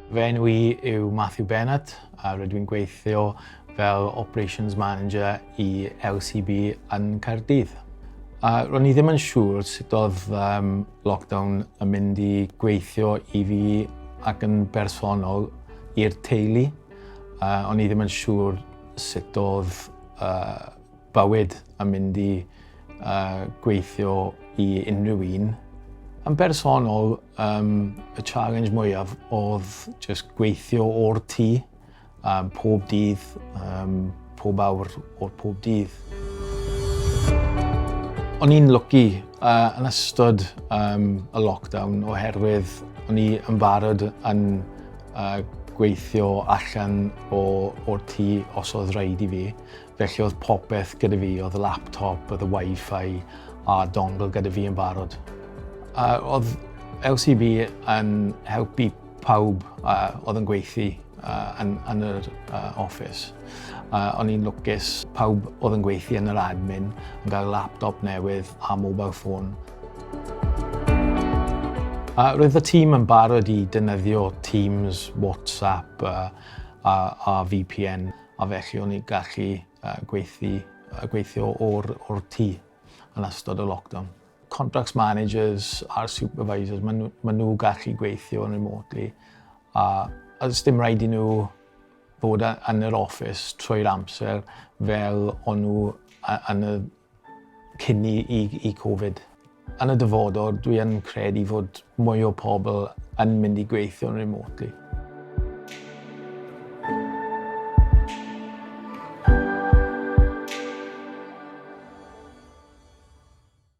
Fy enw i yw Matthew Bennett a rydw i'n gweithio fel Operations Manager i LCB yn Caerdydd. A ro'n i ddim yn siŵr sut oedd um, lockdown yn mynd i gweithio i fi ac yn bersonol i'r teulu. O'n i ddim yn siŵr sut oedd bywyd yn mynd i uh, gweithio i unrhyw un. Yn bersonol, um, y challenge mwyaf oedd just gweithio o'r tŷ um, pob dydd, um, pob awr o'r pob dydd. O'n i'n lwcu uh, yn ystod um, y lockdown oherwydd o'n i yn barod yn uh, gweithio allan o, o'r tŷ os oedd rhaid i fi. Felly oedd popeth gyda fi, oedd y laptop, oedd y wifi a dongle gyda fi yn barod. Uh, oedd LCB yn helpu pawb uh, oedd yn gweithio uh, yn, yn yr uh, office. Uh, o'n i'n lwcus, pawb oedd yn gweithio yn yr admin yn cael laptop newydd a mobile phone. Roedd y tîm yn barod i defnyddio Teams, WhatsApp uh, a, a VPN a felly o'n i'n gallu uh, gweithio, uh, gweithio o'r, or tŷ yn ystod y lockdown. Contracts managers a'r supervisors, maen nhw, ma nhw gallu gweithio yn remotely a, a does dim rhaid i nhw fod yn yr office trwy'r amser fel o'n nhw yn y cyn i, i, i Covid. Yn y dyfodol, dwi yn credu fod mwy o pobl yn mynd i gweithio'n remotely.